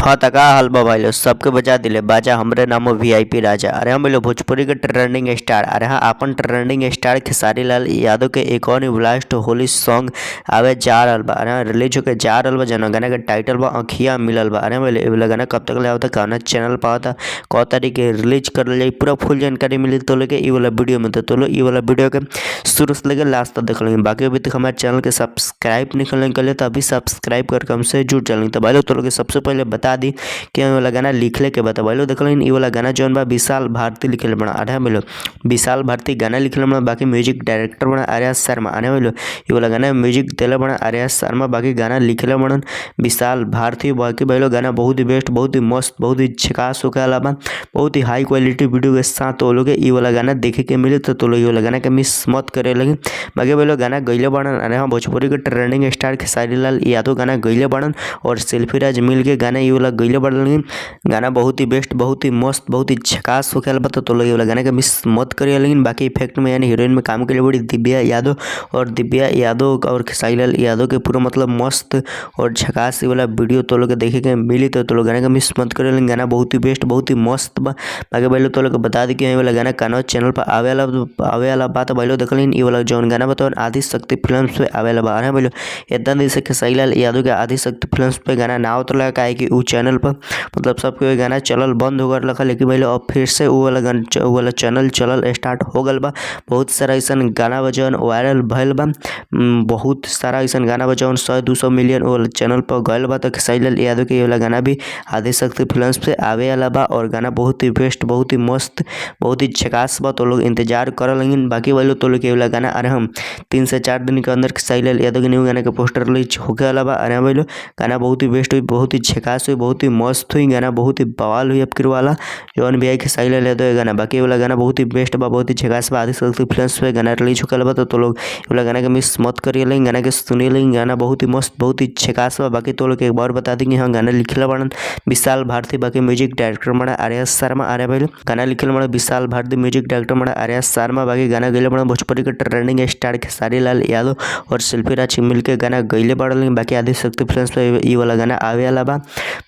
हाँ त का हाल बा भाई लोग, सबके बजा दिले बाजा हमरे नाम वीआईपी राजा। अरे हम लोग भोजपुरी के ट्रेंडिंग स्टार। अरे हाँ, अपन ट्रेंडिंग स्टार खेसारी लाल यादव के एक और ब्लास्ट होली सॉन्ग आवे जा रहल बा। अरे हाँ, रिलीज होके जा रहल बा। जना गाना के टाइटल बा अखिया मिलल बा। अरे हम वाला गाना कब तक ले आवता, कौना चैनल पर आवता, कौ तारीख के रिलीज करल जाई, पूरा फुल जानकारी मिली तो लेके ई वाला वीडियो में। तो लो ई वाला वीडियो के शुरू से लेके लास्ट तक देख लेंगे। बाकी अभी तक हमारे चैनल के सब्सक्राइब नहीं कर तो अभी सब्सक्राइब करके हमसे जुड़ चलेंगे। तो भाई लोग, तो लोग सबसे पहले बता दी कि ई वाला गाना लिखले के बता। भाई लोग देख ई वाला गाना जौन बा विशाल भारती लिखले बना। अरे भाई लोग, विशाल भारती गाना लिखले बना। बाकी म्यूजिक डायरेक्टर बना आर्या शर्मा। अरे भाई लोग, ई वाला गाना म्यूजिक दिले बना आर्या शर्मा। बाकी गाना लिखले बड़न विशाल भारती। बाकी भाई लोग, गाना बहुत ही बेस्ट, बहुत ही मस्त, बहुत ही झकास होके वाला बा। बहुत ही हाई क्वालिटी वीडियो के साथ तो लोग ई वाला गाना देखे के मिली। तो लोग ई वाला गाना के मिस मत करे लगी। बाकी भाई लोग, गाना गईले बड़न। अरे हाँ, भोजपुरी के ट्रेंडिंग स्टार खेसारी लाल यादव गाना गईले बड़न और सेल्फी राज मिल के गाना ई वाला गईले बड़न। गाना बहुत ही बेस्ट, बहुत ही मस्त, बहुत ही झकास होके वाला बा। तो लोग ई वाला गाना के मिस मत करिए। लेकिन बाकी इफेक्ट में यानी हीरोइन में काम के बड़ी दिव्या यादव और दिव्या यादव और खेसारी लाल यादव के पूरा मतलब मस्त और झकास वाला वीडियो तो लोग के देखे के मिली। तो लोग गाना के मिस मत करिए। लेकिन गाना बहुत ही बेस्ट, बहुत ही मस्त बा। बाकी भाई लोग, तो लोग बता दी कि वाला गाना कानो चैनल पर आवे वाला बात। भाई लोग देखलिन ई वाला जौन गाना बा आदि शक्ति फिल्म पे आवे वाला बा। अरे भाई लोग, इतना दिन से खेसारी लाल यादव के आदि शक्ति फिल्म पे गाना ना उतरला, काहे कि उ चैनल पर मतलब सबके गाना चलल बंद हो गल। लेकिन भाई लोग, अब फिर से उ वाला गाना, उ वाला चैनल चलल स्टार्ट हो गल बा। बहुत सारा ऐसा गाना बा जौन वायरल भइल बा। बहुत सारा ऐसा गाना बा जौन 100-200 मिलियन वो चैनल पर गइल बा। तो खेसारी लाल यादव के वाला गाना भी आदि शक्ति फिल्म पे आवे वाला बा और गाना बहुत ही बेस्ट, बहुत ही मस्त, बहुत ही झकास बा। तो लोग इंतजार कर लगिन। बाकी भाई लोग, तो लोग के वाला गाना अरे हम 3 से 4 दिन के अंदर खेसारी लाल यादव के न्यू गाना के पोस्टर रिलीज होके वाला बा। अरे भाई लोग, गाना बहुत ही बेस्ट हुई, बहुत ही झकास हुई, बहुत ही मस्त हुई, गाना बहुत ही बवाल हुई अब वाला जौन भी आई खेसारी लाल यादव के गाना। बाकी वाला गाना बहुत ही बेस्ट बा, बहुत ही झकास बा। आदि शक्ति फिल्म पे गाना रिलीज होके वाला बा। तो लोग वाला गाना के मिस मत करिए, लेकिन गाना के सुनिए। लेकिन गाना बहुत ही मस्त, बहुत ही झकास बा। बाकी तो लोग एक बार बता दी कि हाँ, गाना लिखला बड़न विशाल भारती, बाकी म्यूजिक डायरेक्टर बड़ा आर्या शर्मा। आर्या भाई, गाना लिखल बड़ा विशाल भारती, म्यूजिक डायरेक्टर बड़ा आर्या शर्मा। बाकी गाना गईले बड़ा भोजपुरी के ट्रेंडिंग स्टार खेसारी लाल यादव और शिल्पी राज मिल के गाना गईले बड़ा। बाकी आदि शक्ति फिल्म पे ई वाला गाना आवे वाला बा।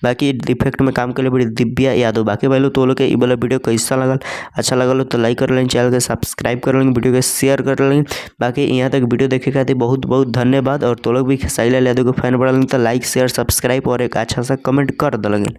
बाकी इफेक्ट में काम के बड़ी दिव्या यादव। बाकी भाई लोग, तो लोग के ई वाला वीडियो कैसा लगल? अच्छा लगल तो लाइक कर लें, चैनल के सब्सक्राइब कर लें, वीडियो के शेयर कर लें। बाकी यहाँ तक वीडियो देखे खातिर बहुत बहुत धन्यवाद। और तो लोग भी खेसारी लाल यादव के फैन बढ़ल तो लाइक, शेयर, सब्सक्राइब और एक अच्छा सा कमेंट कर दलेंगे।